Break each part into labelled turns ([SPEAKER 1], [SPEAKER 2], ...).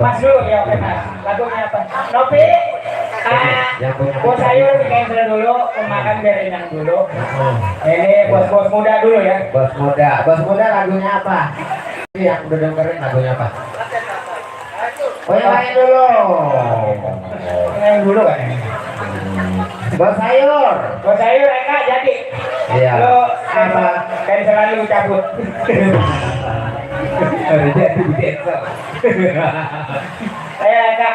[SPEAKER 1] Mas dulu ya, oke Mas. Lagunya apa? Nopi. Bos sayur cancel dulu, makan biar enak dulu. Ini bos-bos muda dulu ya.
[SPEAKER 2] Bos muda lagunya apa? Yang udah dengerin lagunya apa? Oh yang lain dulu.
[SPEAKER 1] Yang dulu kan?
[SPEAKER 2] Bos sayur.
[SPEAKER 1] Bos sayur Eka jadi.
[SPEAKER 2] Iya.
[SPEAKER 1] Lo apa? Kan selalu cabut. Saya Eka.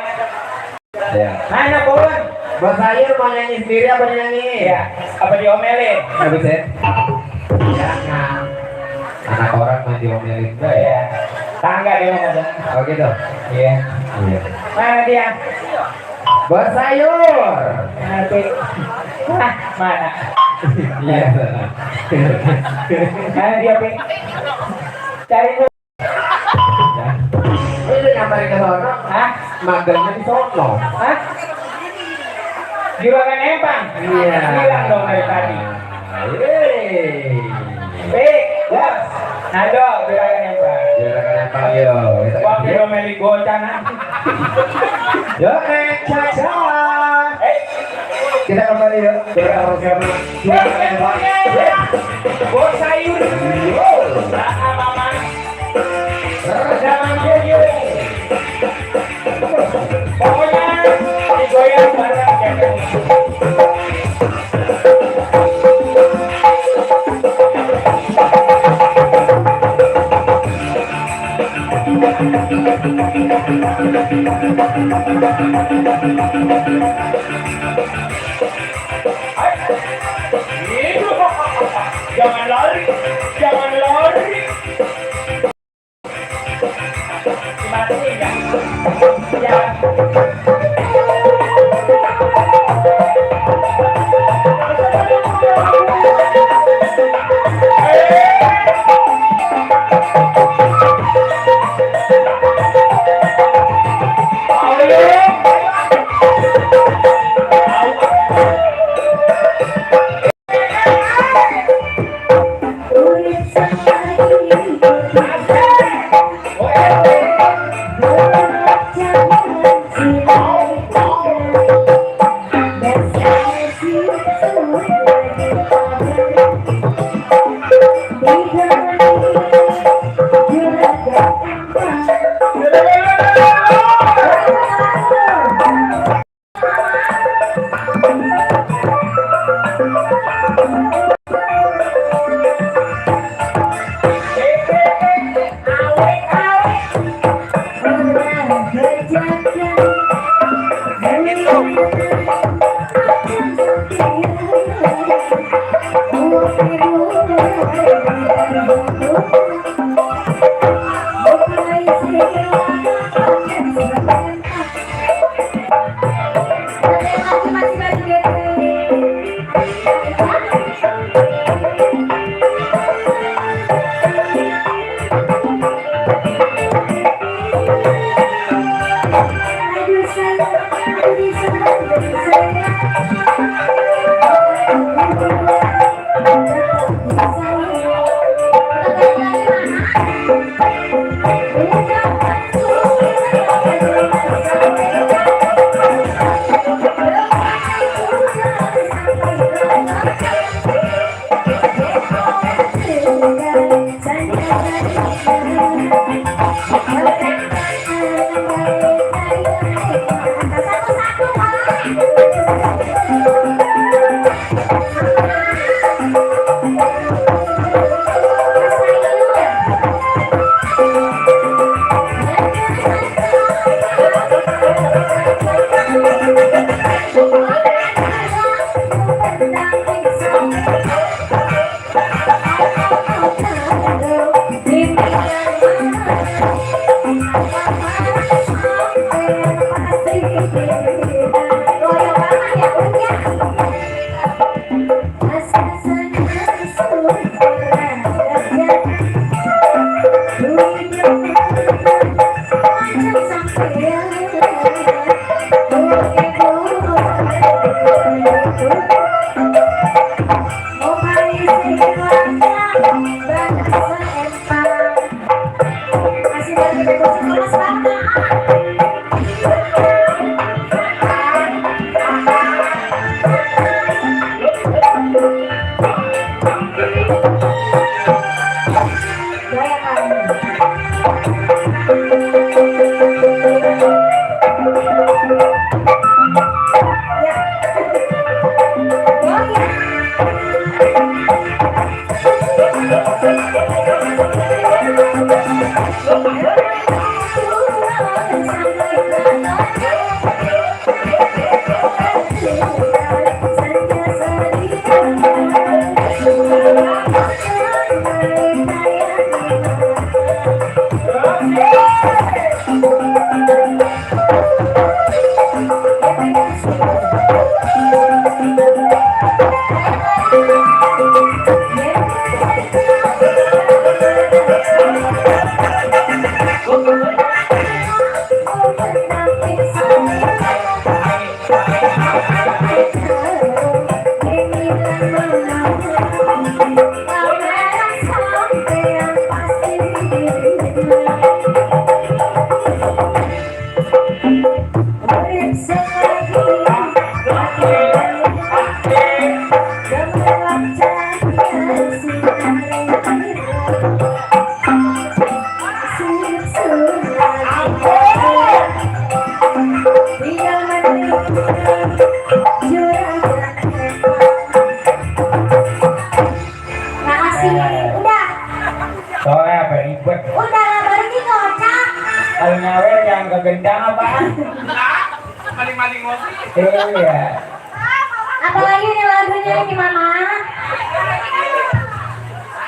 [SPEAKER 2] Ya.
[SPEAKER 1] Mana Pawan?
[SPEAKER 2] Bos sayur mau nyanyi sendiri apa nyanyi?
[SPEAKER 1] Iya. Apa diomelin?
[SPEAKER 2] Habis ya? Jangan. Anak orang mah diomelin.
[SPEAKER 1] Oh iya. Tangga dia ngomong.
[SPEAKER 2] Oh gitu.
[SPEAKER 1] Iya.
[SPEAKER 2] Iya.
[SPEAKER 1] Mana dia?
[SPEAKER 2] Bos sayur.
[SPEAKER 1] Nanti. Mana?
[SPEAKER 2] Iya.
[SPEAKER 1] Mana dia Pi? Cari dulu.
[SPEAKER 2] Ini udah nyamperin ke sono.
[SPEAKER 1] Hah?
[SPEAKER 2] Magangnya di sono.
[SPEAKER 1] Hah? Juragan Empang?
[SPEAKER 2] Iya.
[SPEAKER 1] Bilang dong dari tadi.
[SPEAKER 2] Yeay.
[SPEAKER 1] Pi, bos. Nado, juragan Empang.
[SPEAKER 2] Juragan Empang yo.
[SPEAKER 1] Wah, diomeli bocah nanti.
[SPEAKER 2] Yo nek cacalan. Kita kembali yuk. Juragan Empang.
[SPEAKER 1] Bos sayur. Sama mama. Sama Jojo. Pokoknya digoyang bareng jangan. Jangan lari, jangan lari. Dimatiin ya. Masih dari Gendang apaan?
[SPEAKER 3] Maling-maling ngopi.
[SPEAKER 1] Iya.
[SPEAKER 4] Apalagi nih lagunya ini Mama?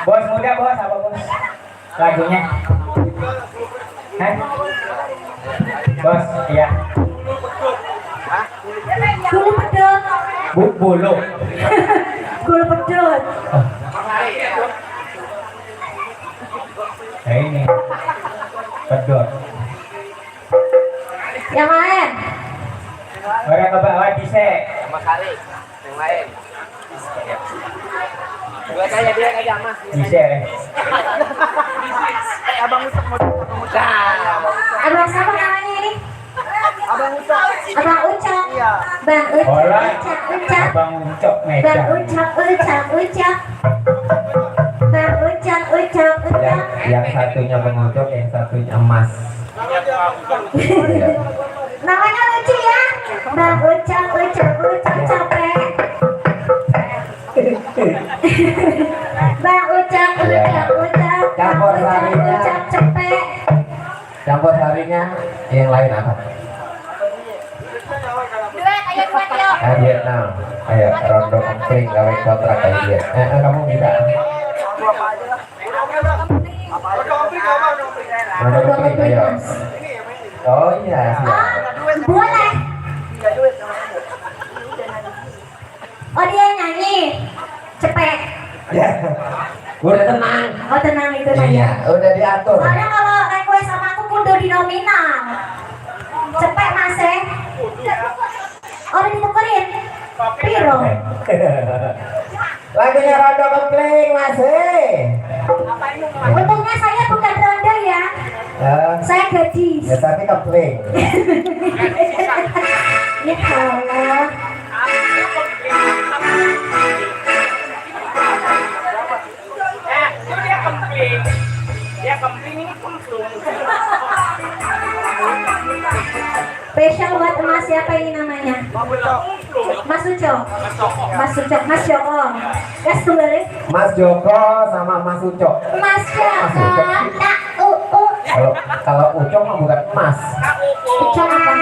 [SPEAKER 1] Bos muda bos apa bos? Lagunya? Hah? Bos, iya.
[SPEAKER 4] Gulu pedot.
[SPEAKER 1] Bulu.
[SPEAKER 4] Gulu pedot.
[SPEAKER 1] Ini. Pedot.
[SPEAKER 4] Yang lain?
[SPEAKER 1] Orang ke bawah bisa.
[SPEAKER 3] Sama kali. Yang lain. Buat saya dia aja Mas.
[SPEAKER 1] Bisa.
[SPEAKER 3] Abang Ucok mau
[SPEAKER 4] Abang siapa namanya ini?
[SPEAKER 3] Abang Ucok.
[SPEAKER 4] Abang Ucok.
[SPEAKER 3] Iya.
[SPEAKER 4] Bang Ucok.
[SPEAKER 1] Orang.
[SPEAKER 4] Ucok.
[SPEAKER 1] Abang Ucok
[SPEAKER 4] Bang
[SPEAKER 1] Medan.
[SPEAKER 4] Ucok. Bang Ucok.
[SPEAKER 2] Yang satunya pengucuk, yang satunya emas. Iya.
[SPEAKER 4] Namanya lucu ya. Bang Ucok capek. Bang Ucok
[SPEAKER 2] Campur sarinya.
[SPEAKER 4] capek.
[SPEAKER 2] Campur harinya yang lain apa?
[SPEAKER 4] Duet, ayo duet yuk.
[SPEAKER 2] Vietnam. Ayo rondo kempling gawe kontrak kayak dia. Kamu bisa. Rondo kempling ayo. Oh iya.
[SPEAKER 4] Boleh. Oh dia yang nyanyi. Cepet.
[SPEAKER 2] Ya. Udah tenang.
[SPEAKER 4] Oh tenang itu
[SPEAKER 2] Iya,
[SPEAKER 4] saja.
[SPEAKER 2] udah diatur.
[SPEAKER 4] Soalnya kalau request sama aku kudu di nominal. Cepet mas eh. Oh udah ditukerin. Piro.
[SPEAKER 2] Lagunya rondo kempling masih.
[SPEAKER 4] Untungnya saya bukan ronda ya. Saya gadis.
[SPEAKER 2] Ya tapi kempling.
[SPEAKER 4] Ya Allah.
[SPEAKER 3] Itu dia kempling. Dia kempling ini kemplung.
[SPEAKER 4] Spesial buat emas siapa ini namanya? Mas Ucok. Mas Joko. Gas kembali.
[SPEAKER 2] Mas Joko sama Mas Ucok.
[SPEAKER 4] Mas Joko. Tak
[SPEAKER 2] Kalau Ucok mah bukan emas.
[SPEAKER 4] Ucok apa?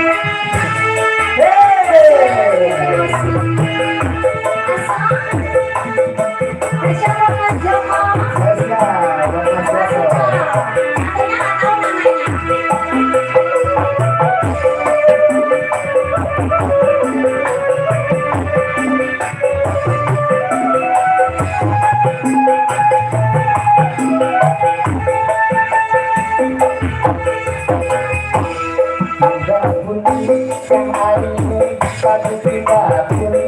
[SPEAKER 4] Spesial buat Mas Joko.
[SPEAKER 2] Spesial buat Mas
[SPEAKER 4] Mas
[SPEAKER 2] Joko.
[SPEAKER 4] Ucok. Aku nggak tahu namanya.
[SPEAKER 2] Tidak bunyi yang hari ini pagi tidak bunyi.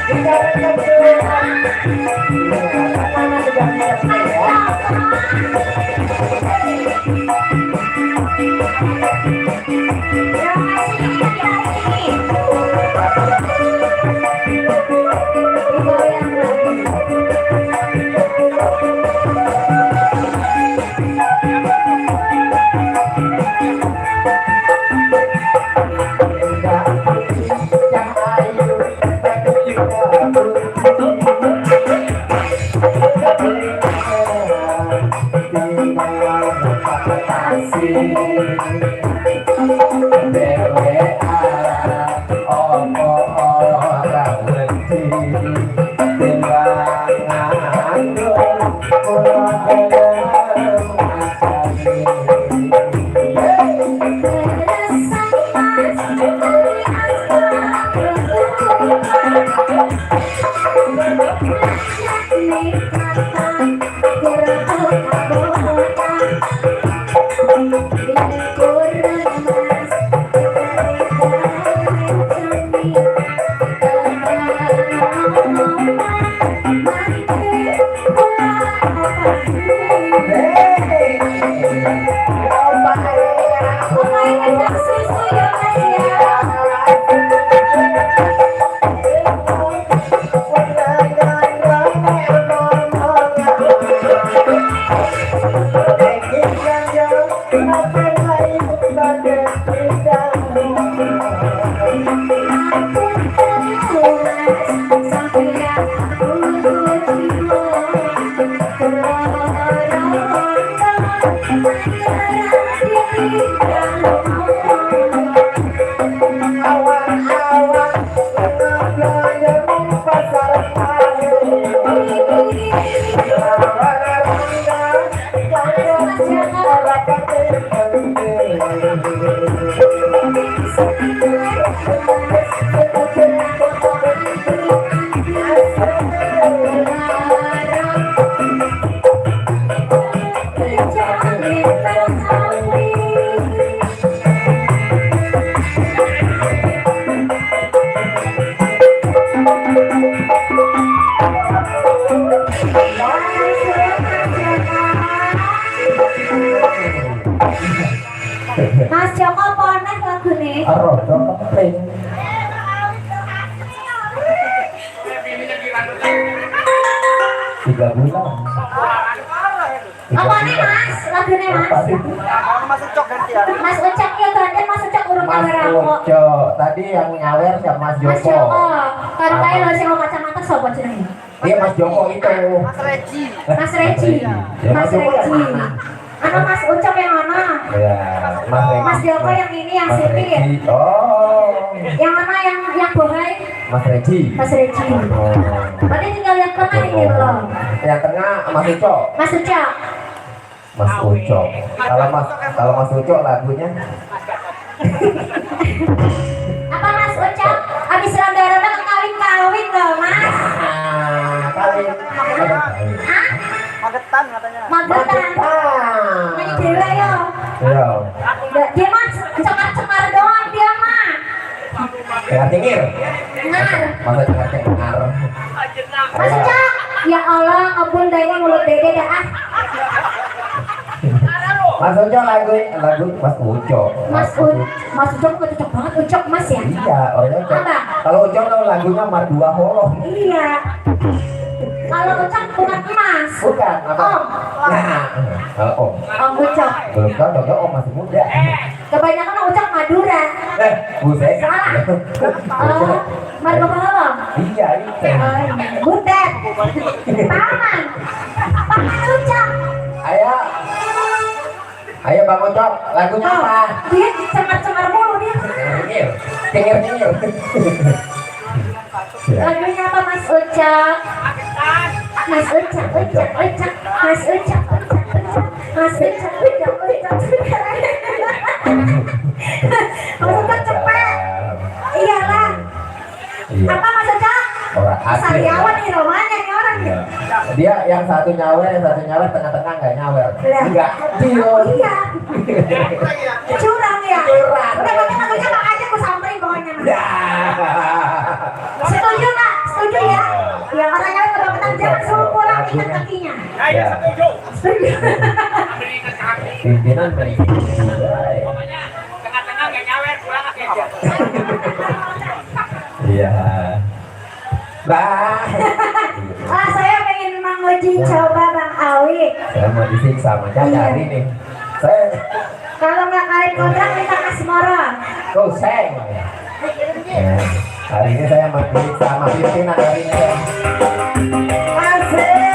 [SPEAKER 2] Tidak Mana sudah bisa ya?
[SPEAKER 4] Mas Joko poneh lagune.
[SPEAKER 2] Rodo kepling. Tiga bulan.
[SPEAKER 4] Apa nih Mas? Lagune Mas?
[SPEAKER 3] Mas Ucok gantian.
[SPEAKER 4] Mas Ucok ya gantian Mas Ucok urung
[SPEAKER 2] Mas
[SPEAKER 4] nyawer aku.
[SPEAKER 2] Uco, tadi yang nyawer siapa Mas
[SPEAKER 4] Mas
[SPEAKER 2] Joko?
[SPEAKER 4] Joko. Kan kae lho sing kacamata sapa jenenge?
[SPEAKER 2] Dia Mas Joko itu.
[SPEAKER 3] Mas Regi.
[SPEAKER 4] Mas Regi.
[SPEAKER 2] Ya,
[SPEAKER 4] Mas
[SPEAKER 2] Joko yang
[SPEAKER 4] Regi.
[SPEAKER 2] mana?
[SPEAKER 4] Anu Mas Ucok yang mana?
[SPEAKER 2] Ya, Mas Regi.
[SPEAKER 4] Mas Joko yang ini yang
[SPEAKER 2] Mas
[SPEAKER 4] sipit.
[SPEAKER 2] Regi. Oh,
[SPEAKER 4] Yang mana yang bohai?
[SPEAKER 2] Mas Regi.
[SPEAKER 4] Mas Regi.
[SPEAKER 2] Oh.
[SPEAKER 4] Berarti tinggal yang tengah ini loh.
[SPEAKER 2] Yang tengah Mas Uco.
[SPEAKER 4] Mas Ucok.
[SPEAKER 2] Mas Uco. Kalau Mas Uco lagunya
[SPEAKER 4] Apa Mas Ucok? Abis ronda-ronda kawin-kawin loh Mas.
[SPEAKER 2] kali.
[SPEAKER 4] Hah?
[SPEAKER 3] Magetan katanya.
[SPEAKER 4] Magetan. Nyanyi dewe yo.
[SPEAKER 2] Iya.
[SPEAKER 4] Dia mah cemar-cemar doang dia mah.
[SPEAKER 2] Kayak tingir.
[SPEAKER 4] Ngar.
[SPEAKER 2] Masa cengar.
[SPEAKER 4] Mas Ucok. Ya Allah, ampun dah ini mulut dede dah ah.
[SPEAKER 2] Mas Uco lagu Mas Uco.
[SPEAKER 4] Mas Ucok kok cocok banget Ucok Mas ya?
[SPEAKER 2] Iya, orangnya Uco.
[SPEAKER 4] Apa?
[SPEAKER 2] Kalau Uco tahu lagunya Mardua Holong.
[SPEAKER 4] Iya. Kalau Ucok bukan emas.
[SPEAKER 2] Bukan, apa?
[SPEAKER 4] Om.
[SPEAKER 2] Nah, Om.
[SPEAKER 4] Om Ucok.
[SPEAKER 2] Belum tahu dong, Om masih muda.
[SPEAKER 4] Kebanyakan Ucok Madura.
[SPEAKER 2] Buset.
[SPEAKER 4] Salah. Oh, Margo Holong.
[SPEAKER 2] Iya, itu.
[SPEAKER 4] Butet. Paman. Paman Ucok.
[SPEAKER 2] Ayo Bang Ucok, lagunya apa?
[SPEAKER 4] Dia cemar-cemar mulu dia.
[SPEAKER 2] Tingir.
[SPEAKER 4] Lagunya apa Mas Ucok? Mas Ucok. Mas Ucok. Mas Ucok cepet. Iyalah.
[SPEAKER 2] Iya.
[SPEAKER 4] Apa Mas Ucok?
[SPEAKER 2] Orang asli.
[SPEAKER 4] Sariawan nih romanya nih orang.
[SPEAKER 2] Iya. Dia yang satu nyawer, tengah-tengah nggak nyawer.
[SPEAKER 4] Lah.
[SPEAKER 2] Enggak.
[SPEAKER 4] Oh iya. Curang ya.
[SPEAKER 2] Curang.
[SPEAKER 4] Udah pakai lagunya Pak aja aku samperin pokoknya.
[SPEAKER 2] Ya.
[SPEAKER 4] Setuju nggak? Setuju ya? Ya orangnya kedokteran jangan suruh pulang ikat kakinya.
[SPEAKER 3] Saya setuju. Berikan kaki.
[SPEAKER 2] Pimpinan
[SPEAKER 3] Pokoknya tengah-tengah nggak nyawer pulang aja.
[SPEAKER 2] iya bah
[SPEAKER 4] Saya pengen menguji coba Bang Awi.
[SPEAKER 2] saya mau disiksa sama Caca hari ini saya
[SPEAKER 4] Kalau nggak kalian kontrak minta kasih moral.
[SPEAKER 2] kuseng ya, hari ini saya mau disiksa sama pimpinan hari ini asik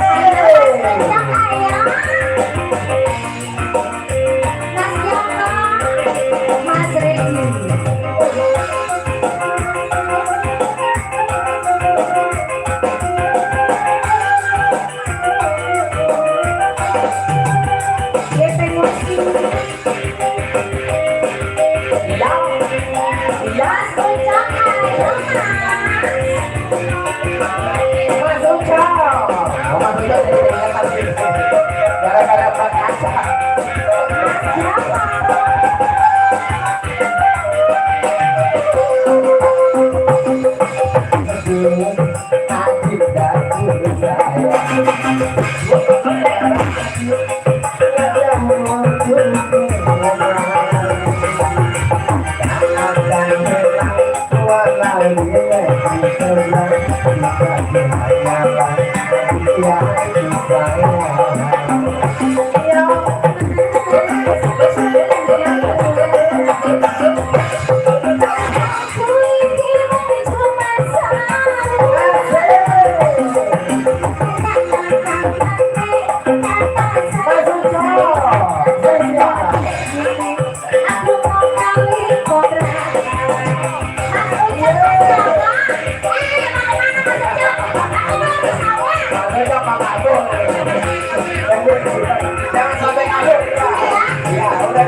[SPEAKER 4] Mas Regi.
[SPEAKER 2] gara-gara Pak Kaca jangan sampai kabur ya udah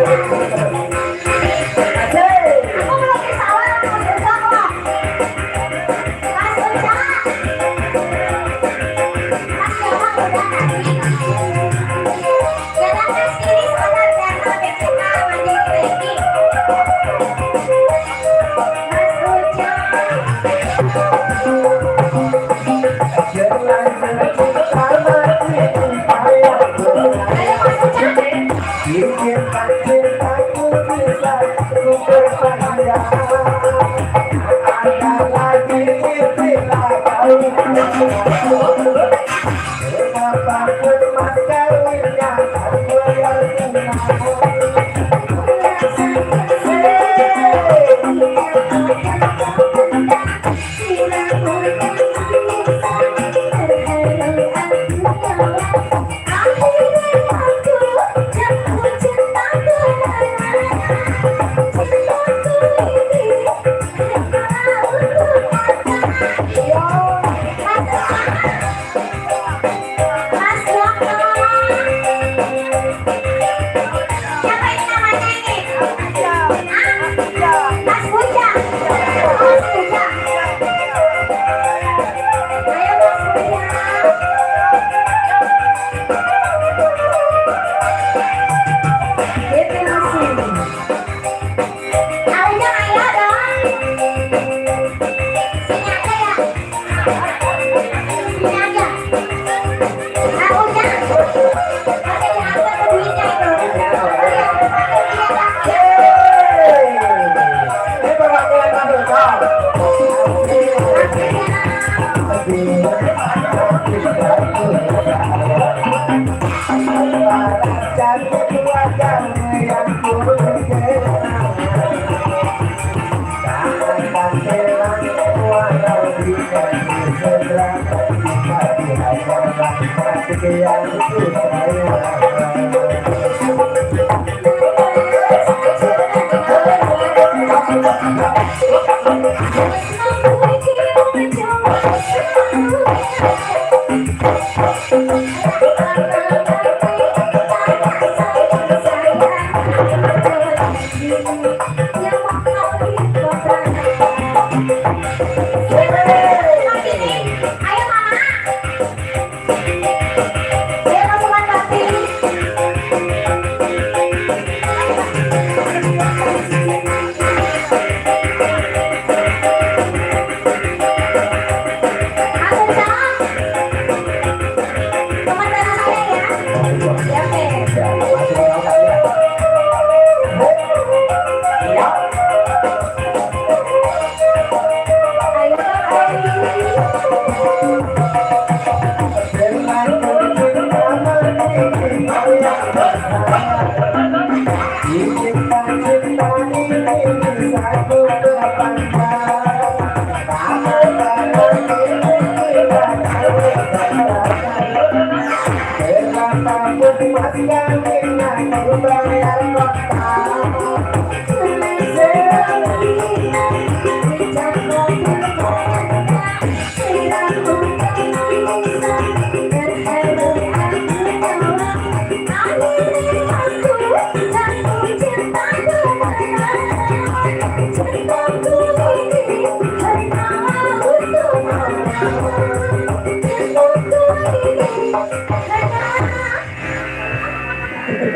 [SPEAKER 4] Ayo mama.
[SPEAKER 2] masih yakin aku bayar kota.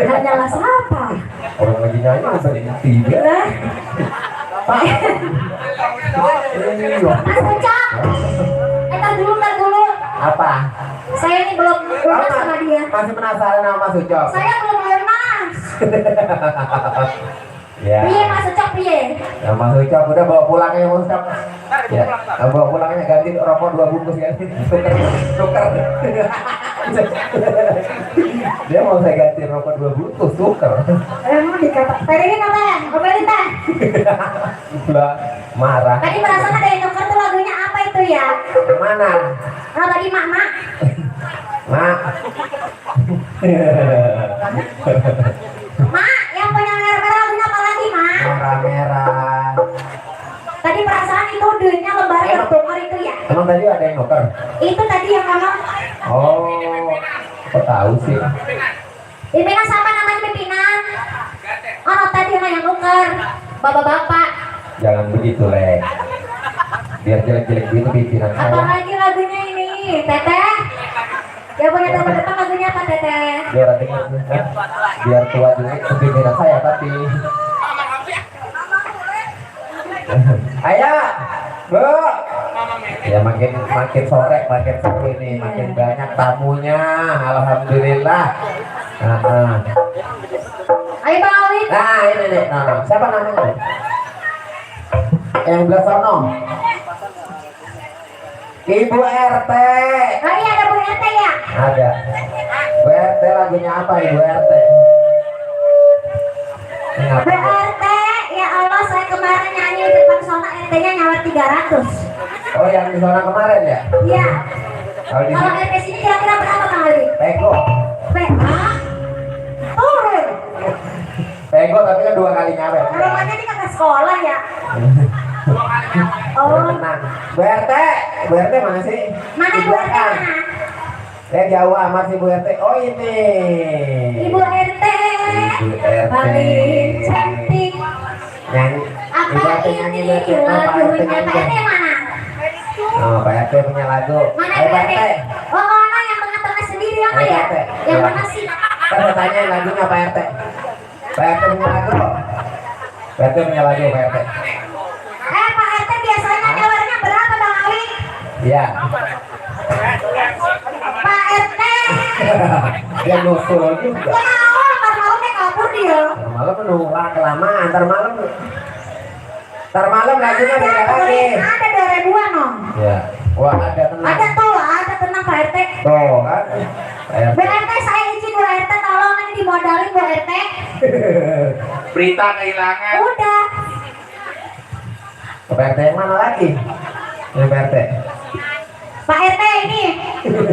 [SPEAKER 4] Hanyalah siapa?
[SPEAKER 2] Orang lagi nyanyi masa ini tiga.
[SPEAKER 4] Lah,
[SPEAKER 2] Pak. Ini loh.
[SPEAKER 4] Mas Ucap. Tar dulu.
[SPEAKER 2] Apa?
[SPEAKER 4] Saya ini belum lunas sama dia.
[SPEAKER 2] Masih penasaran sama Mas Ucok?
[SPEAKER 4] Saya belum lunas.
[SPEAKER 2] Ya.
[SPEAKER 4] Piye Mas Ucap piye?
[SPEAKER 2] Ya Mas Ucok udah bawa pulangnya Mas Ucok. Ya, bawa pulangnya ganti rokok 2 bungkus ya. Tuker. Dia mau saya ganti rokok 2 bungkus, tuker.
[SPEAKER 4] Emang dikata. Tadi ini apa ya? Ngomelin teh.
[SPEAKER 2] Udah marah.
[SPEAKER 4] Tadi perasaan ada yang nuker tuh lagunya apa itu ya?
[SPEAKER 2] Yang mana?
[SPEAKER 4] Oh tadi Mak.
[SPEAKER 2] Mak.
[SPEAKER 4] Mak, yang punya merah-merah lagunya apa lagi Mak?
[SPEAKER 2] Merah-merah.
[SPEAKER 4] Tadi perasaan itu duitnya lembar bertukar itu ya?
[SPEAKER 2] Emang tadi ada yang nuker?
[SPEAKER 4] Itu tadi yang ngomong.
[SPEAKER 2] Oh, kok tahu sih?
[SPEAKER 4] Pimpinan siapa namanya pimpinan? Oh tadi yang nuker. Bapak-bapak.
[SPEAKER 2] Jangan begitu, Le. Biar jelek-jelek gitu pimpinan
[SPEAKER 4] Apa
[SPEAKER 2] saya.
[SPEAKER 4] lagi lagunya ini? Teteh? Ya punya teman-teman lagunya apa Teteh?
[SPEAKER 2] Biar dengar, biar tua jelek ke pimpinan saya tapi. Ayo, Bu. Ya makin sore ini makin banyak tamunya. Alhamdulillah.
[SPEAKER 4] Ayo Bang Awit.
[SPEAKER 2] Nah ini nih, nah, siapa namanya? Yang belah sono. Ibu RT.
[SPEAKER 4] Oh iya ada Bu RT ya?
[SPEAKER 2] Ada. Bu RT lagunya apa Ibu RT?
[SPEAKER 4] Bu RT, ya Allah saya kemarin nyanyi di depan zona RT-nya nyawar 300.
[SPEAKER 2] Oh yang di zona kemarin ya?
[SPEAKER 4] Iya.
[SPEAKER 2] Kalau di
[SPEAKER 4] Kalau
[SPEAKER 2] sini
[SPEAKER 4] RT sini kira-kira berapa Bang Awit?
[SPEAKER 2] Pego.
[SPEAKER 4] PA? Turun.
[SPEAKER 2] Pego tapi kan 2 kali nyawet.
[SPEAKER 4] Rumahnya di kakak sekolah ya?
[SPEAKER 2] Oh.
[SPEAKER 4] Oh.
[SPEAKER 2] Tenang. Bu RT mana sih?
[SPEAKER 4] Mana Bu RT
[SPEAKER 2] belakang.
[SPEAKER 4] mana?
[SPEAKER 2] Ya jauh amat sih Bu RT. Oh ini.
[SPEAKER 4] Ibu RT.
[SPEAKER 2] Ibu RT.
[SPEAKER 4] Paling cantik.
[SPEAKER 2] Nyanyi.
[SPEAKER 4] Apa
[SPEAKER 2] Ibu RT nyanyi
[SPEAKER 4] ini
[SPEAKER 2] berarti. Oh, Pak RT
[SPEAKER 4] lagunya?
[SPEAKER 2] nyanyi.
[SPEAKER 4] Pak RT mana?
[SPEAKER 2] Oh, Pak RT punya lagu.
[SPEAKER 4] Mana
[SPEAKER 2] Ayo
[SPEAKER 4] Bu
[SPEAKER 2] Pak
[SPEAKER 4] RT?
[SPEAKER 2] RT.
[SPEAKER 4] Oh, mana yang tengah-tengah sendiri apa
[SPEAKER 2] Ayo,
[SPEAKER 4] ya?
[SPEAKER 2] Pak RT.
[SPEAKER 4] Yang
[SPEAKER 2] Coba.
[SPEAKER 4] mana sih?
[SPEAKER 2] Kan saya tanya lagunya Pak RT. Pak RT punya lagu. Pak RT punya lagu Pak RT.
[SPEAKER 4] Pak RT biasanya nyawarnya berapa Bang Awi?
[SPEAKER 2] Iya.
[SPEAKER 4] Pak RT.
[SPEAKER 2] Dia nusul juga.
[SPEAKER 4] Ya mau, malamnya kabur dia.
[SPEAKER 2] Ntar malam menunggu kelamaan. Ntar malam lagunya beda lagi.
[SPEAKER 4] Ada 2000-an om.
[SPEAKER 2] Ya. Wah ada tenang.
[SPEAKER 4] Ada tuh, ada tenang Pak RT.
[SPEAKER 2] Tuh kan. Pak
[SPEAKER 4] Bu RT saya izin Bu RT tolong ini dimodalin Bu RT.
[SPEAKER 3] Berita kehilangan.
[SPEAKER 4] Udah.
[SPEAKER 2] Pak RT yang mana lagi? Ini Pak RT.
[SPEAKER 4] Pak RT ini.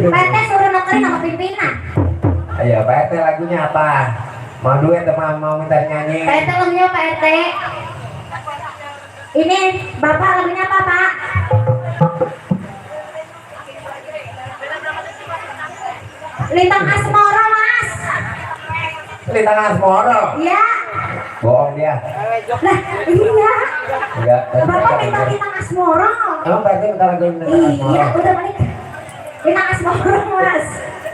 [SPEAKER 4] Pak RT suruh nukerin sama pimpinan.
[SPEAKER 2] Ayo Pak RT lagunya apa? Mau duet sama mau minta nyanyi?
[SPEAKER 4] Pak RT lagunya Pak RT. Ini Bapak lagunya apa Pak? Lintang Asmoro Mas.
[SPEAKER 2] Lintang Asmoro.
[SPEAKER 4] Iya.
[SPEAKER 2] Bohong dia.
[SPEAKER 4] Lah iya.
[SPEAKER 2] Enggak.
[SPEAKER 4] Bapak minta Lintang Asmoro.
[SPEAKER 2] Emang Pak RT minta lagu Lintang Asmoro?
[SPEAKER 4] Iya udah balik. Lintang Asmoro Mas.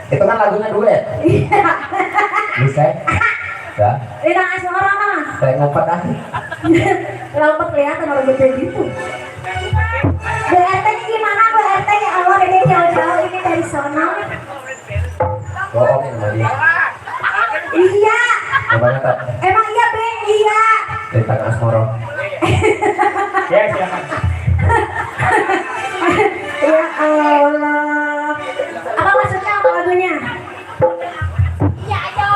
[SPEAKER 2] Itu kan lagunya duet.
[SPEAKER 4] Iya.
[SPEAKER 2] Bisa? Ya.
[SPEAKER 4] Lintang Asmoro Mas.
[SPEAKER 2] Saya ngumpet ah.
[SPEAKER 4] Lampet kelihatan orang gede gitu. Bu RT ini gimana Bu RT ya Allah ini jauh-jauh ini dari sono.
[SPEAKER 2] Bohong sama dia.
[SPEAKER 4] Iya.
[SPEAKER 2] Coba nyetak.
[SPEAKER 4] Emang iya Ben? Iya.
[SPEAKER 2] Lintang Asmoro.
[SPEAKER 1] Ya silakan.
[SPEAKER 4] Ya Allah. Apa maksudnya apa lagunya? Iya ayo.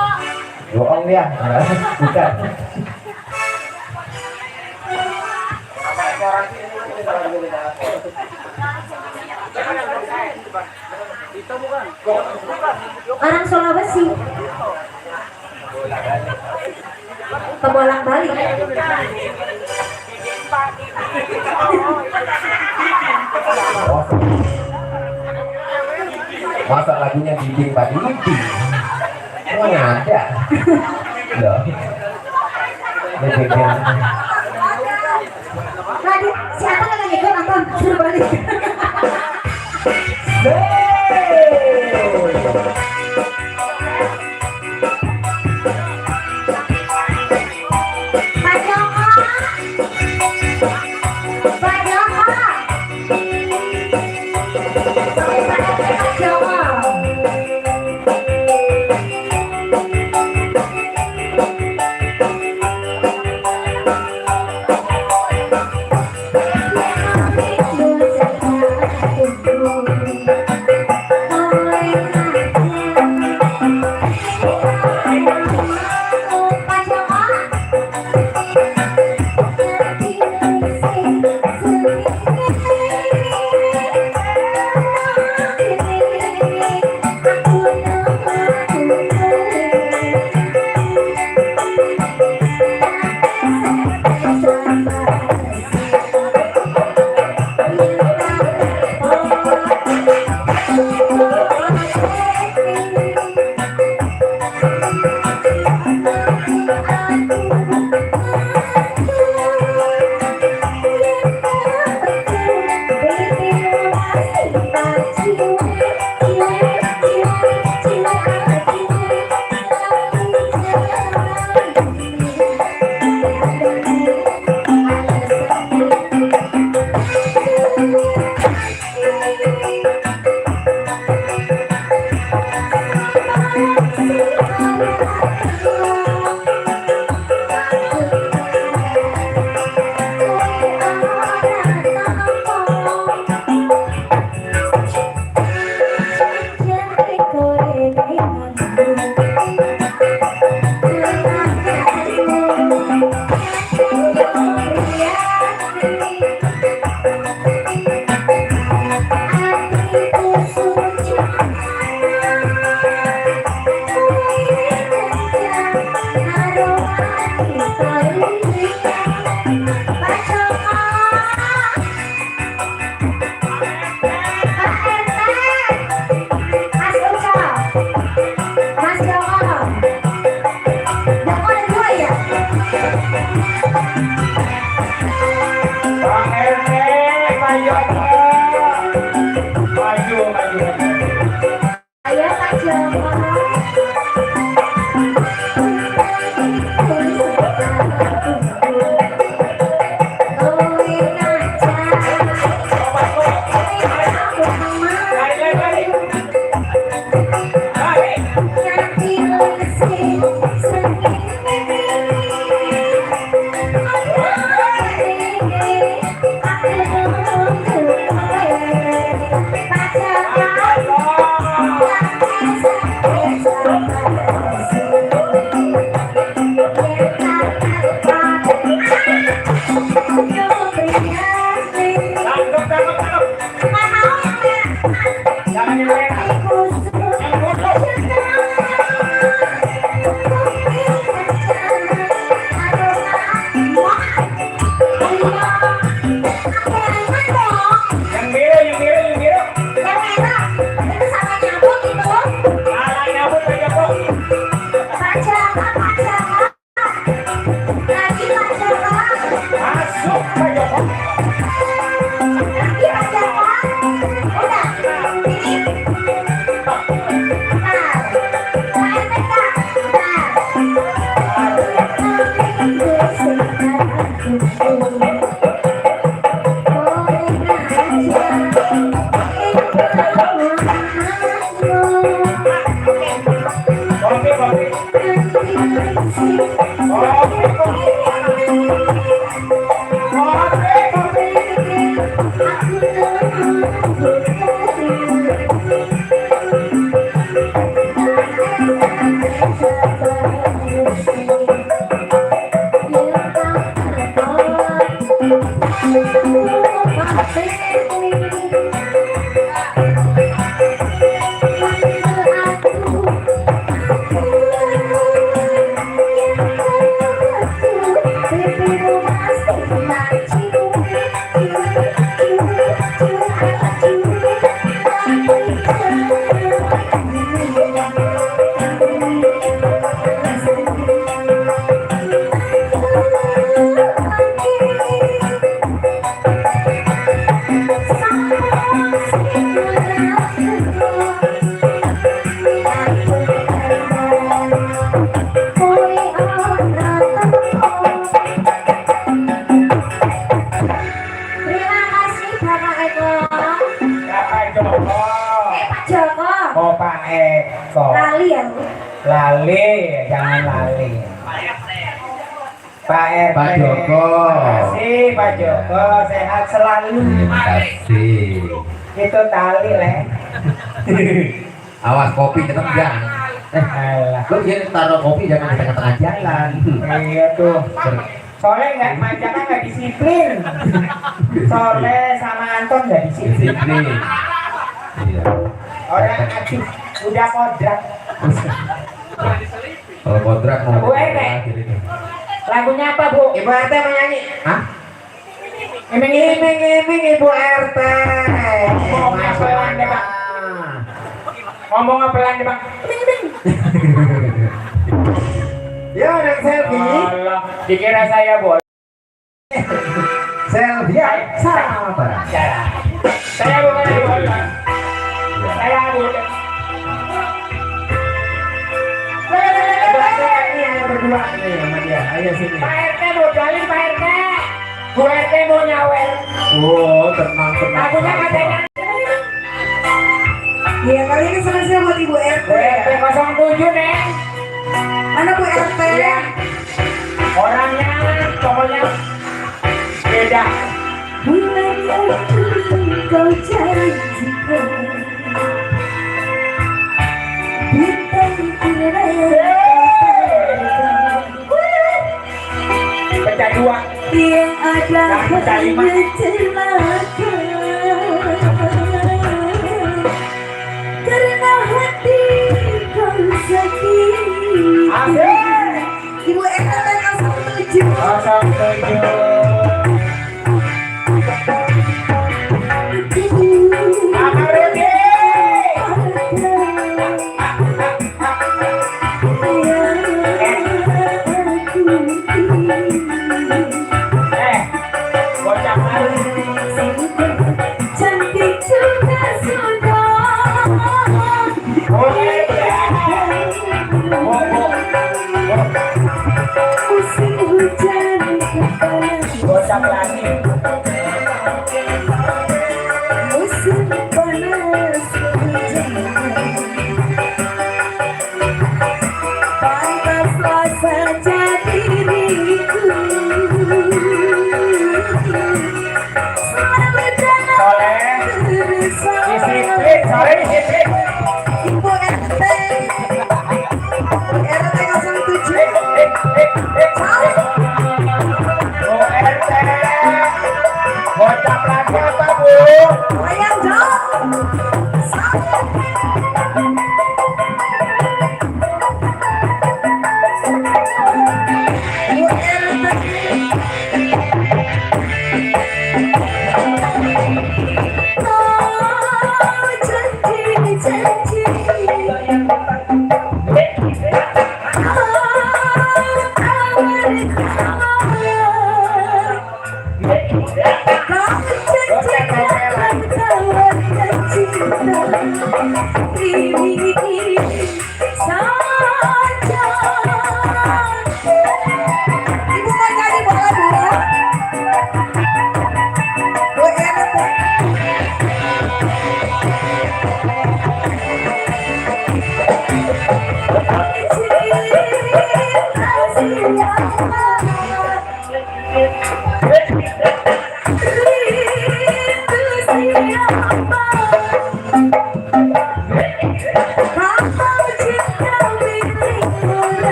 [SPEAKER 2] Bohong dia. Bukan.
[SPEAKER 3] Itu bukan.
[SPEAKER 4] Orang Sulawesi. Kebolak balik.
[SPEAKER 2] Masa lagunya dinding pak dinding? Mana ada? Loh.
[SPEAKER 4] Lagi siapa yang lagi ikut nonton? Suruh balik. Pak Joko. Pak Joko. Pak Joko.
[SPEAKER 1] Oh Pak Eko.
[SPEAKER 4] Lali ya.
[SPEAKER 1] Lali, jangan lali. Pak RT.
[SPEAKER 2] Pak Joko.
[SPEAKER 1] Terima kasih Pak Joko, sehat selalu.
[SPEAKER 2] Terima kasih.
[SPEAKER 1] Itu tali leh.
[SPEAKER 2] Awas kopi ketendang.
[SPEAKER 1] Alah.
[SPEAKER 2] Lu jangan taruh kopi jangan di tengah-tengah jalan.
[SPEAKER 1] Iya tuh. Soalnya nggak macamnya nggak disiplin. Soalnya sama Anton nggak disiplin.
[SPEAKER 2] Disiplin. Iya.
[SPEAKER 1] Orang aduh udah kodrat.
[SPEAKER 2] Kalau kontrak mau
[SPEAKER 1] Bu Ete. Lagunya apa Bu?
[SPEAKER 2] Ibu RT mau nyanyi. Hah?
[SPEAKER 1] Iming-iming Ibu RT. Ngomongnya pelan deh Bang. Ngomongnya pelan deh Bang. Iming-iming.
[SPEAKER 2] Ya udah selfie.
[SPEAKER 1] Allah, dikira saya boleh.
[SPEAKER 2] Selfie. Sabar.
[SPEAKER 1] Saya bukan Ibu RT. Saya bukan.
[SPEAKER 2] Berdua nih sama dia. Ayo sini.
[SPEAKER 1] Pak RT mau jalin Pak RT. Bu RT mau nyawer.
[SPEAKER 2] Oh, tenang.
[SPEAKER 1] Lagunya katanya.
[SPEAKER 4] Iya, kali ini spesial buat Ibu RT.
[SPEAKER 1] Bu RT 07 Neng.
[SPEAKER 4] Mana Bu RT?
[SPEAKER 1] Iya. Orangnya pokoknya beda.
[SPEAKER 4] Bulan yang kau janjikan, bintang
[SPEAKER 1] Pecah dua.
[SPEAKER 4] yang ada
[SPEAKER 1] Pecah lima.
[SPEAKER 4] karena hati kau sakit.
[SPEAKER 1] Asik.
[SPEAKER 4] Ibu RT 07.
[SPEAKER 1] 07. Kakak Rudy. Bocah malu.
[SPEAKER 4] Cantik juga sudah.
[SPEAKER 1] Oh, iya.
[SPEAKER 4] Musim hujan kepala.
[SPEAKER 1] Bocah pelani.
[SPEAKER 4] Musim panas hujan. Pantaslah saja diriku. Selalu jangan
[SPEAKER 1] Soleh. Disiplin, sorry disiplin.
[SPEAKER 4] Ibu RT. RT 07.
[SPEAKER 1] Bu RT. Bocah pelani apa Bu?
[SPEAKER 4] Ayam dong. Bu RT. Oh, janji. Ibu mau nyanyi bola dulu? Bu RT.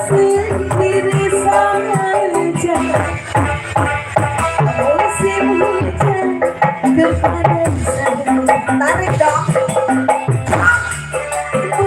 [SPEAKER 4] Sendiri saja musim hujan kepanasan. Tarik dong. Bu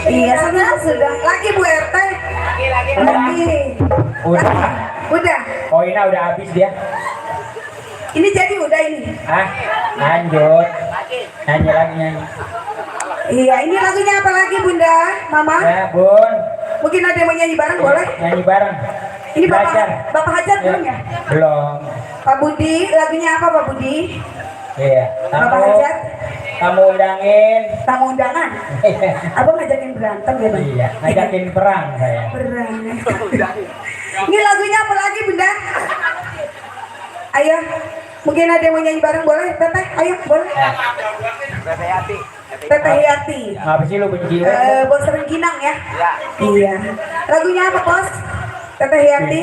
[SPEAKER 5] Iya, sudah. Lagi Bu RT. Lagi. Udah.
[SPEAKER 1] Oh ini udah habis dia.
[SPEAKER 5] Ini jadi udah ini.
[SPEAKER 1] Ah, lanjut. Nyanyi lagi nyanyi.
[SPEAKER 5] Iya, ini lagunya apa lagi Bunda? Mama?
[SPEAKER 1] Ya bun,
[SPEAKER 5] Mungkin ada yang mau nyanyi bareng boleh?
[SPEAKER 1] nyanyi bareng.
[SPEAKER 5] Ini
[SPEAKER 1] Belajar.
[SPEAKER 5] Bapak Hajar belum ya?
[SPEAKER 1] Belum.
[SPEAKER 5] Pak Budi, lagunya apa Pak Budi?
[SPEAKER 1] Iya.
[SPEAKER 5] Bapak Hajar?
[SPEAKER 1] Kamu undangin.
[SPEAKER 5] Tamu undangan. Abang ngajakin berantem ya Bang?
[SPEAKER 1] Iya, ngajakin perang saya.
[SPEAKER 5] Perang. Ini lagunya apa lagi Bunda? Ayo, mungkin ada yang mau nyanyi bareng boleh? Teteh, ayo boleh. Teteh Yati.
[SPEAKER 1] Apa sih lu benci?
[SPEAKER 5] Bos Rengginang ya? Iya. Lagunya apa bos? Teteh Yati.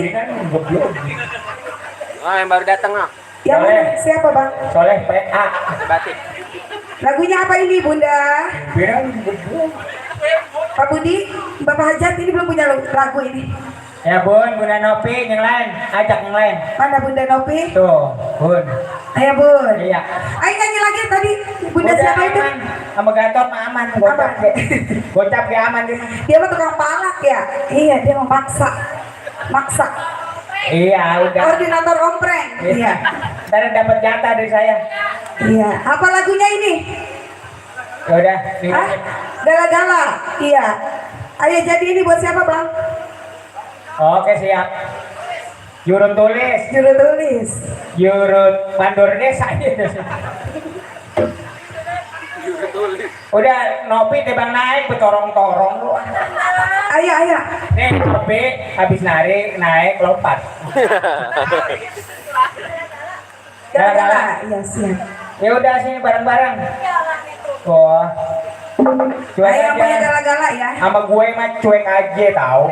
[SPEAKER 3] Oh, yang baru datang ah.
[SPEAKER 5] Yang
[SPEAKER 1] Soleh.
[SPEAKER 5] mana? Siapa bang?
[SPEAKER 1] Soleh PA.
[SPEAKER 3] Batik.
[SPEAKER 5] Lagunya apa ini Bunda?
[SPEAKER 1] Bilang
[SPEAKER 5] Pak Budi, Bapak Hajat ini belum punya lagu ini.
[SPEAKER 1] ya bun, Bunda Nopi yang lain, ajak yang lain.
[SPEAKER 5] Mana Bunda Nopi?
[SPEAKER 1] Tuh, bun.
[SPEAKER 5] Ayo Bun.
[SPEAKER 1] Iya.
[SPEAKER 5] Ayo nyanyi lagi tadi. Bunda siapa itu?
[SPEAKER 1] aman. Sama Gatot mah aman, gocap
[SPEAKER 5] Aman.
[SPEAKER 1] ke. Gocap ke aman dia mah.
[SPEAKER 5] Dia mah tukang palak ya? Iya, dia mau maksa. Maksa.
[SPEAKER 1] Iya, udah.
[SPEAKER 5] Koordinator ompreng. Iya.
[SPEAKER 1] Ntar dapat jatah dari saya.
[SPEAKER 5] Iya. Apa lagunya ini?
[SPEAKER 1] Ya udah,
[SPEAKER 5] Hah? Gala-gala. Iya. Ayo jadi ini buat siapa bang?
[SPEAKER 1] Oke, siap. Jurun tulis,
[SPEAKER 5] Juru tulis.
[SPEAKER 1] jurun mandor desa. Udah, Nopi tebang naik betorong-torong lu.
[SPEAKER 5] Ayo, ayo.
[SPEAKER 1] Nih, Nopi habis naik lompat.
[SPEAKER 5] Gala-gala. Iya, siap.
[SPEAKER 1] Ya udah sini bareng-bareng. Wah. Cuek
[SPEAKER 5] Ayo yang punya
[SPEAKER 1] aja.
[SPEAKER 5] gala-gala ya.
[SPEAKER 1] Sama gue mah cuek aja tau.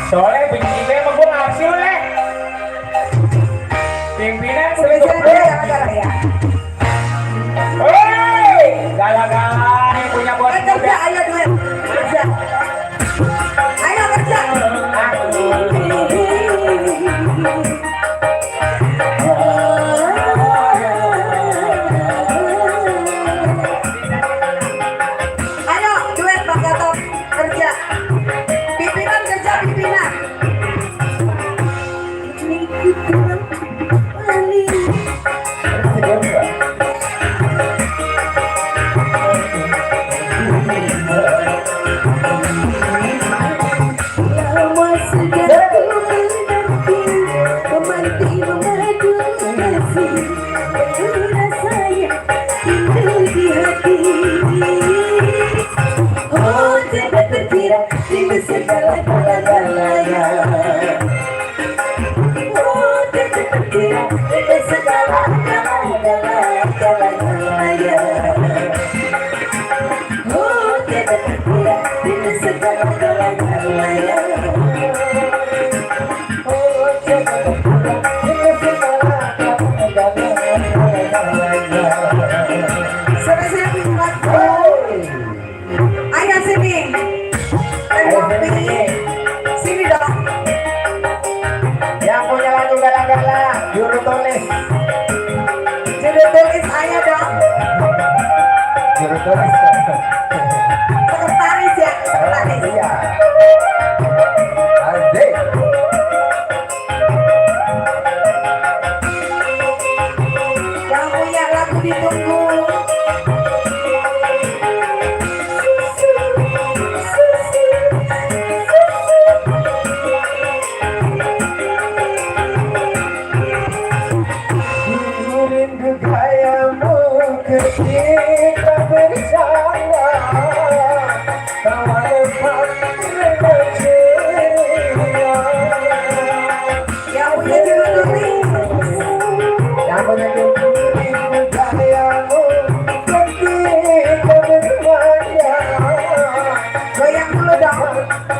[SPEAKER 1] Soalnya benci gue emang gue ngasih lu leh. Pimpinan
[SPEAKER 5] Spesial dia gala-gala ya.
[SPEAKER 1] Hei, gala-gala nih punya bos
[SPEAKER 5] Kerja,
[SPEAKER 1] muda.
[SPEAKER 5] ayo duit. Kerja. Ayo kerja. Ayo duet Bang Gatot kerja. Pimpinan kerja pimpinan. Lama sudah ku menanti, memanti memadu kasih, betul saya rindu di hati. Oh tidak terkira rindu segala gala-galanya. Oh tidak terkira rindu segala gala-galanya. Oh tidak terkira rindu segala gala-galanya. Oh tidak terkira rindu segala gala-galanya. Sampai saya pindah.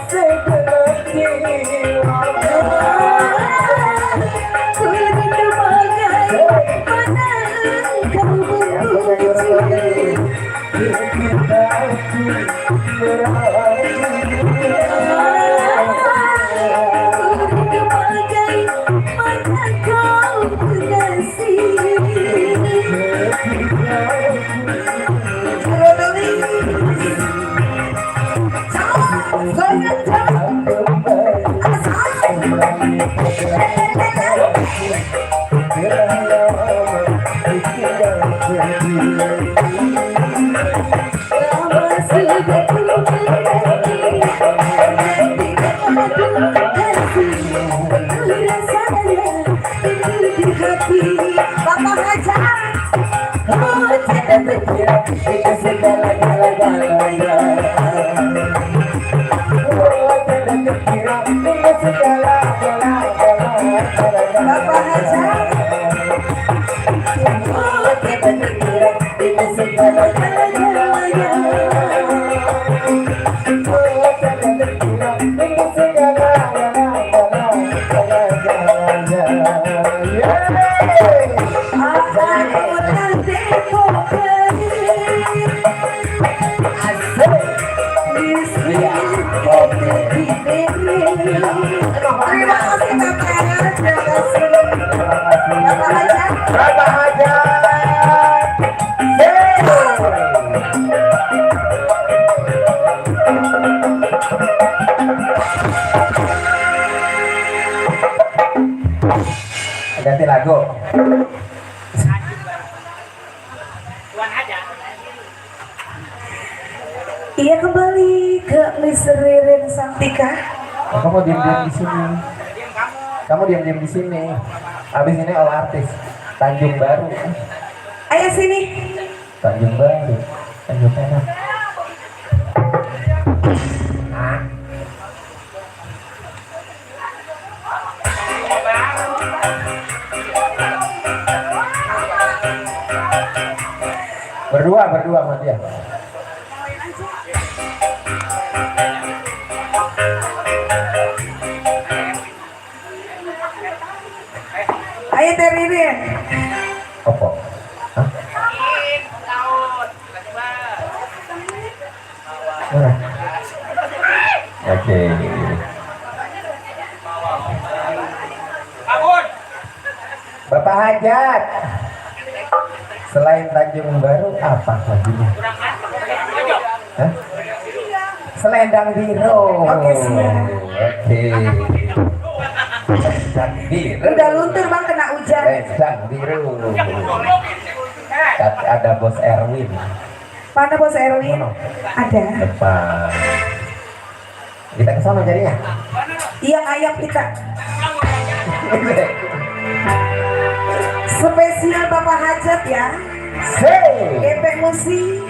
[SPEAKER 2] segenap jiwa.
[SPEAKER 5] Ku rindu bagaimana kau benci.
[SPEAKER 2] Kita
[SPEAKER 5] Bapak Hajar, Bapak Hajar. Terima kasih Bapak. Terima kasih Bapak Hajar.
[SPEAKER 2] Bapak Hajar. Ganti lagu.
[SPEAKER 3] Tuan aja.
[SPEAKER 5] Iya kembali ke Miss Ririn Santika.
[SPEAKER 2] Kamu diam-diam di sini.
[SPEAKER 3] Diam kamu.
[SPEAKER 2] Kamu diam-diam di sini. Habis ini all artis Tanjung Baru.
[SPEAKER 5] Ayo sini.
[SPEAKER 2] Tanjung Baru. Tanjung Perak. Berdua sama dia.
[SPEAKER 5] Ayo Teh Ririn.
[SPEAKER 2] Apa? Hah?
[SPEAKER 3] Tahun.
[SPEAKER 2] Murah. Oke.
[SPEAKER 3] Bangun.
[SPEAKER 2] Bapak Hajat. Selain Tanjung Baru apa lagunya? Hah? Selendang Biru.
[SPEAKER 5] Oke, siap.
[SPEAKER 2] Oke. Selendang Biru.
[SPEAKER 5] Udah luntur Bang kena hujan.
[SPEAKER 2] Selendang Biru. Ada Bos Erwin.
[SPEAKER 5] Mana Bos Erwin? Ada.
[SPEAKER 2] Depan. Kita ke sana jadinya.
[SPEAKER 5] Iya ayam kita. Spesial Bapak Hajat ya.
[SPEAKER 2] Say.
[SPEAKER 5] Gepeng musik.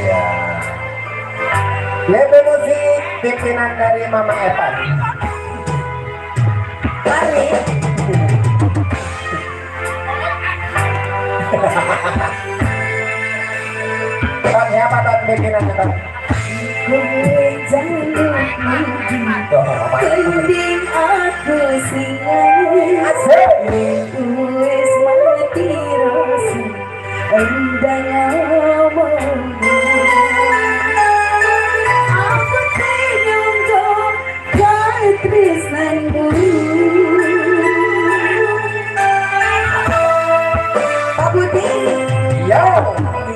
[SPEAKER 2] Iya. Lebih musik pimpinan dari Mama Evan.
[SPEAKER 5] Mari.
[SPEAKER 2] Ton siapa ton pimpinannya ton?
[SPEAKER 5] Gue jaluk
[SPEAKER 2] Tuh, Mama Evan.
[SPEAKER 5] Kending aku singan.
[SPEAKER 2] Asik.
[SPEAKER 5] Wis mati rasa endang ngomong. Aku tenyongko kaya tresnanku. Pak Budi.
[SPEAKER 2] Yo.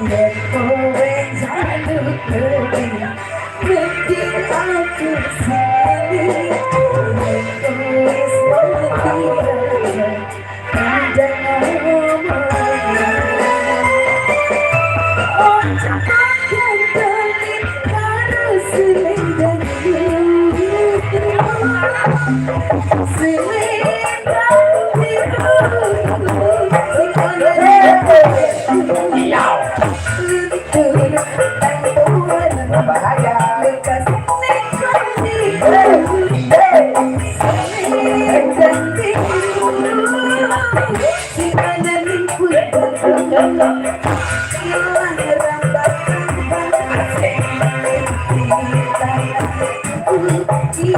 [SPEAKER 5] Yen kowe jaluk kending aku singan. Wis mati rasa endang ngomong. Saya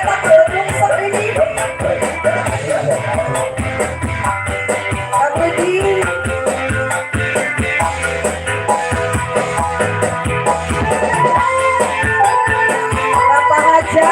[SPEAKER 5] takut nyungsep ini. Pak Budi. Bapak Haja.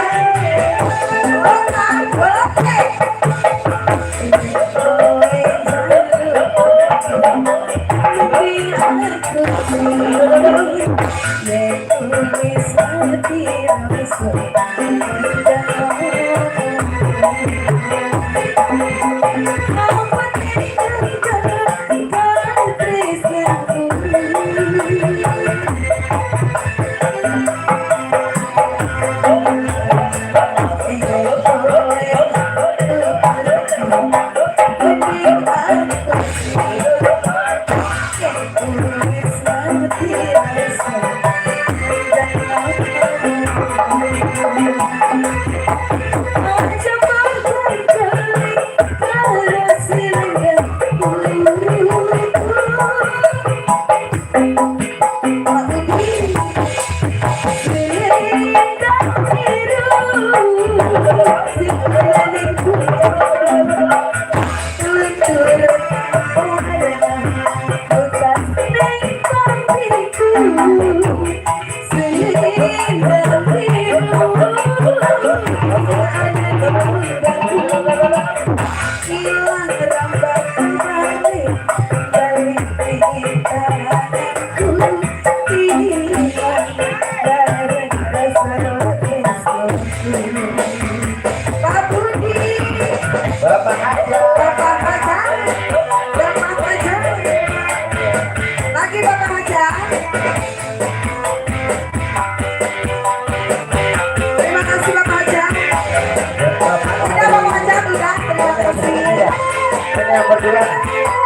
[SPEAKER 2] Yang berdua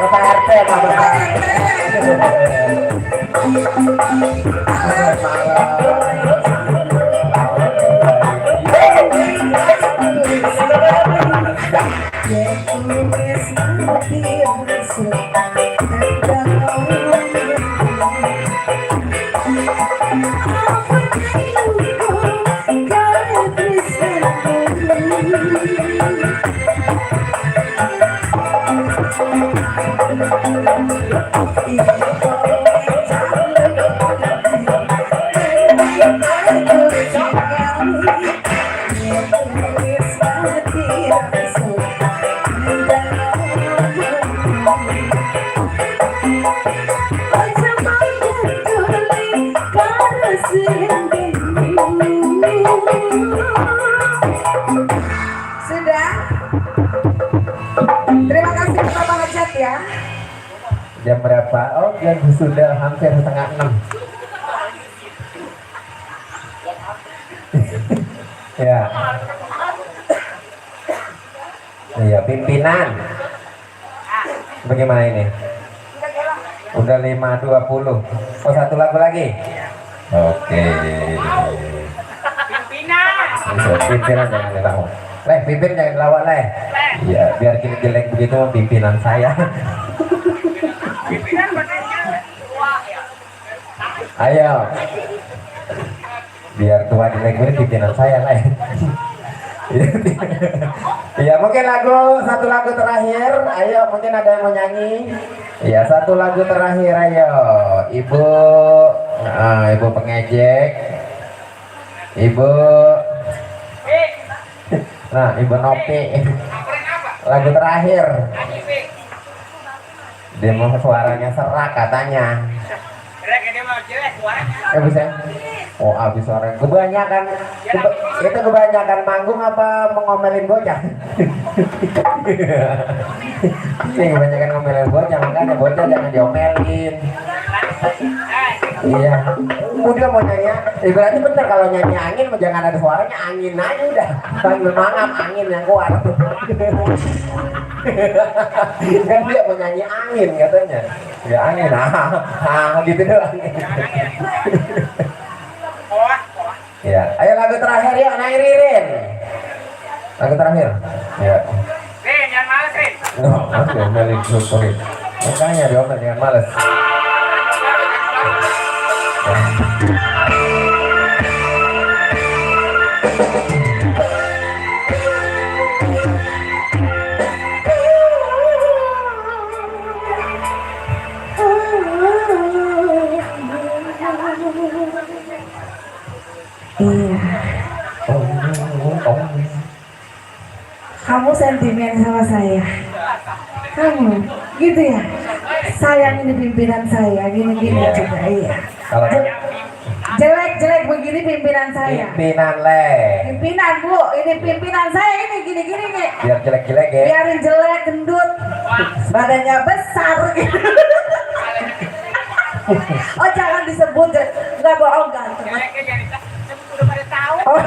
[SPEAKER 2] Bapak RT Pak Bapak.
[SPEAKER 5] Sudah. Terima kasih Bapak Hajat ya.
[SPEAKER 2] Jam berapa? Oh, jam sudah hampir 5:30. Ya. Iya, pimpinan. Bagaimana ini? Udah 5:20. Oh, satu lagu lagi. Oke. Pimpinan jangan dilawan. Pimpin jangan dilawan, Iya, biar jelek begitu pimpinan saya. Ayo. Biar tua jelek ini pimpinan saya, Iya, mungkin satu lagu terakhir. Ayo, mungkin ada yang mau nyanyi. Iya, satu lagu terakhir, ayo. Ibu pengejek. Ibu. Nah, Ibu Nopi. Lagu terakhir. Dia mau suaranya serak katanya. Bisa. Oh, habis suara kebanyakan. Itu kebanyakan manggung apa mengomelin bocah? Ini kebanyakan ngomelin bocah, makanya bocah jangan diomelin. Iya. Udah mau nyanyi, berarti bener kalau nyanyi angin jangan ada suaranya, angin aja udah. Sambil mangap angin yang kuat. Kan dia mau nyanyi angin katanya. Ya angin, gitu doang. Ya, ayo lagu terakhir yuk, Nai Ririn. Lagu terakhir. Ya. Harus diomelin, syukurin. Makanya diomelin jangan males.
[SPEAKER 5] Iya. Kamu sentimen sama saya. Kamu gitu ya. Sayang ini pimpinan saya, gini-gini juga iya.
[SPEAKER 2] Kalau
[SPEAKER 5] Jelek-jelek begini pimpinan saya.
[SPEAKER 2] pimpinan le,
[SPEAKER 5] Pimpinan Bu, ini pimpinan saya ini gini-gini nih.
[SPEAKER 2] biar jelek-jelek ya.
[SPEAKER 5] Biarin jelek, gendut, badannya besar gitu. Oh jangan disebut, nggak bohong ganteng.
[SPEAKER 3] Jeleknya jangan disebut, udah pada tahu.
[SPEAKER 5] Oh,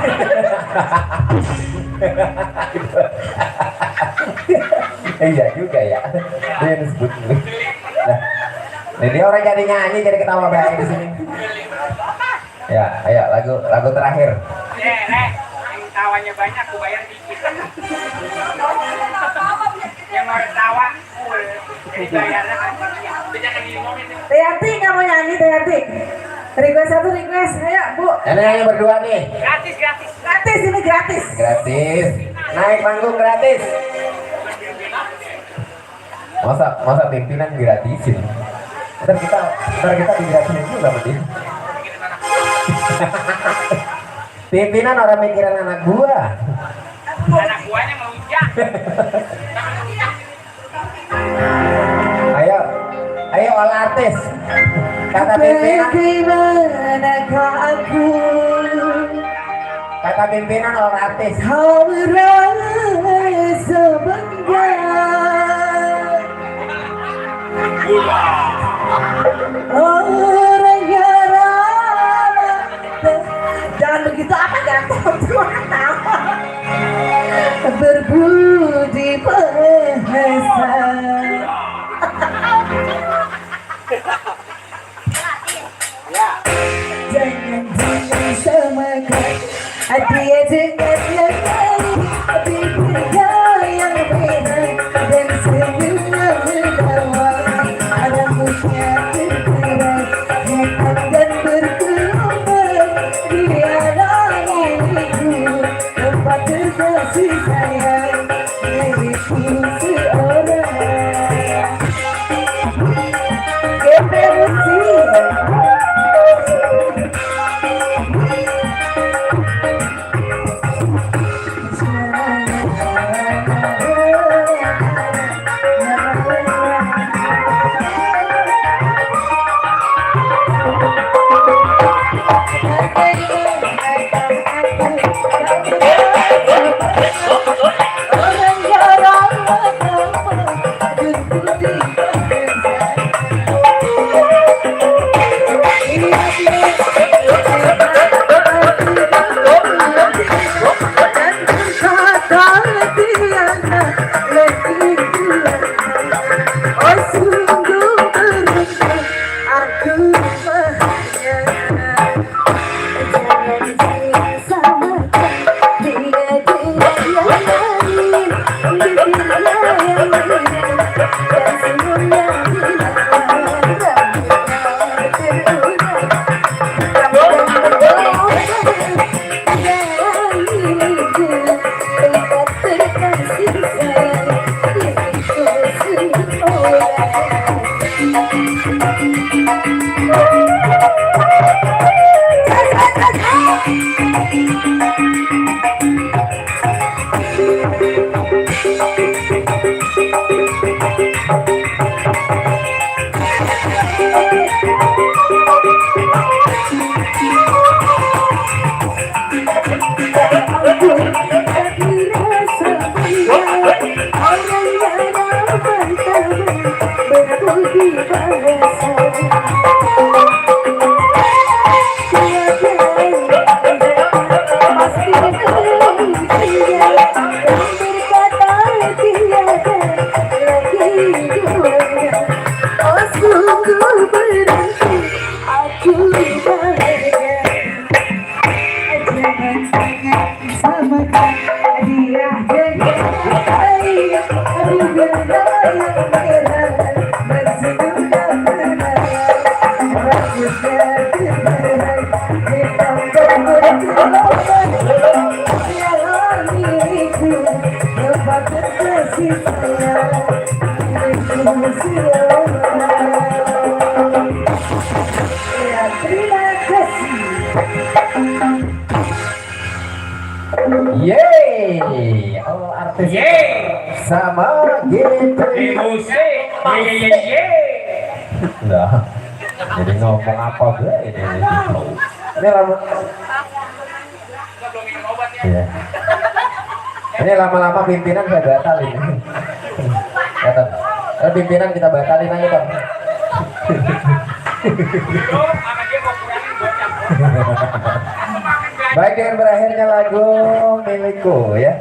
[SPEAKER 2] Iya juga ya. Dia disebut. Nah, jadi orang jadi nyanyi jadi ketawa baik di sini. Ya, ayo lagu terakhir.
[SPEAKER 3] Yang tawanya banyak, aku bayar dikit. Yang mau tawa, jadi bayarnya kan. Jangan ngomongin.
[SPEAKER 5] Teyati nggak mau nyanyi Teyati. Request satu request, ayo Bu.
[SPEAKER 2] Ini yang berdua nih.
[SPEAKER 3] Gratis.
[SPEAKER 5] Gratis ini gratis.
[SPEAKER 2] Gratis. Naik panggung gratis. Masa pimpinan gratisin. Ntar kita digratisin juga berarti. Pimpinan orang mikiran anak gua.
[SPEAKER 3] Anak buahnya mau ujak.
[SPEAKER 2] Ayo all artis. Kata pimpinan,
[SPEAKER 5] Bagaimanakah aku
[SPEAKER 2] kata pimpinan all artis.
[SPEAKER 5] kau merasa bangga. Orang yang ramah. Jangan begitu apa ganteng tawa. Berbudi bahasa. Jangan samakan dia dengan yang lain. Bibirnya yang merah dan senyumnya menawan. Rambutnya tergerak hebat dan bergelombang. Dia diriku tempat terkasih sayang milikku seorang. Gemerusi. Sama dia dengan air, aduh Bapak kekasih saya, ya, terima kasih.
[SPEAKER 2] Yeay, all artis
[SPEAKER 1] Yeay.
[SPEAKER 2] sama gitu.
[SPEAKER 1] Di musik. Ye.
[SPEAKER 2] Udah. Jadi ngomong apa gue ini? Ini lama. Iya. Ini lama-lama pimpinan saya batalin. Kata, pimpinan kita batalin aja kan. Baik, dengan berakhirnya lagu milikku ya.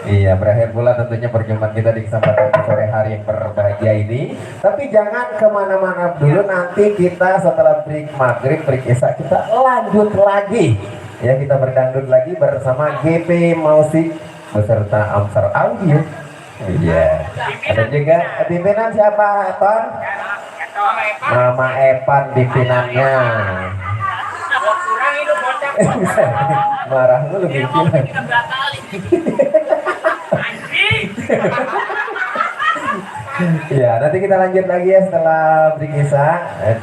[SPEAKER 2] Iya, berakhir pula tentunya perjumpaan kita di kesempatan sore hari yang berbahagia ini. Tapi jangan kemana-mana dulu, nanti kita setelah break maghrib, break isya, kita lanjut lagi. Ya, kita berdangdut lagi bersama GP Musik beserta Amsar Audio. Iya. Ada juga pimpinan siapa, Ton? Mama Epan pimpinannya. Marah lu pimpinan. Ya, nanti kita lanjut lagi ya setelah break isya.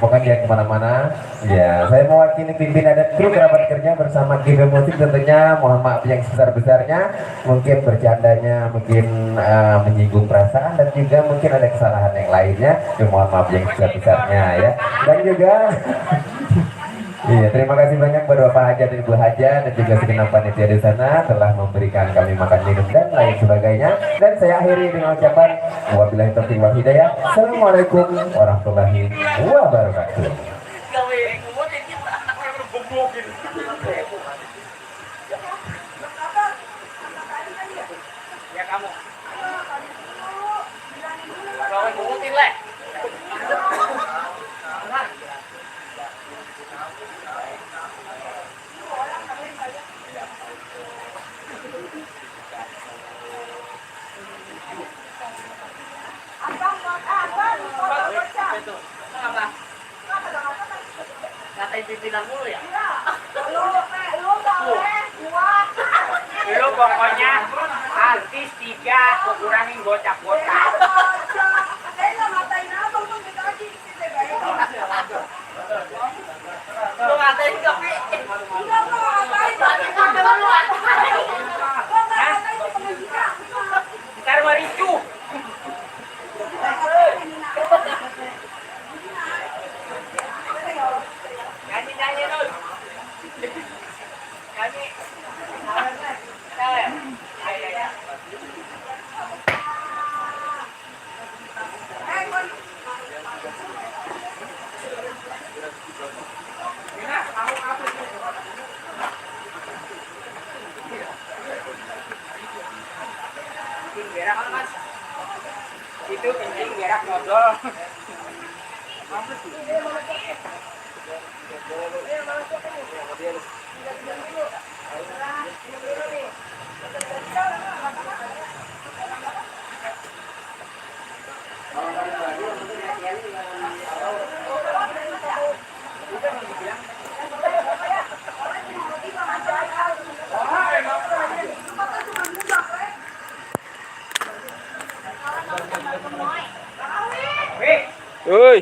[SPEAKER 2] Pokoknya jangan kemana-mana. Ya, saya mewakili pimpinan dan kru kerabat kerja bersama GP Musik tentunya mohon maaf yang sebesar-besarnya. Mungkin bercandanya, mungkin menyinggung perasaan dan juga mungkin ada kesalahan yang lainnya. Ya, mohon maaf yang sebesar-besarnya ya. Dan juga iya, terima kasih banyak buat Bapak Haja dan Ibu Haja dan juga segenap panitia di sana telah memberikan kami makan minum dan lain sebagainya. Dan saya akhiri dengan ucapan wabillahi taufiq wal hidayah. Assalamualaikum warahmatullahi wabarakatuh.
[SPEAKER 3] Ya kamu. Kalau ngumutin leh. Ngatain pimpinan mulu ya? Lu pokoknya artis 3 kurangin gocap-gocap. Lu ngatain kopi. Ntar maricu. Nyanyi dulu. Nyanyi. Ya. Berak mas. Itu kencing berak nodol.
[SPEAKER 1] Oi.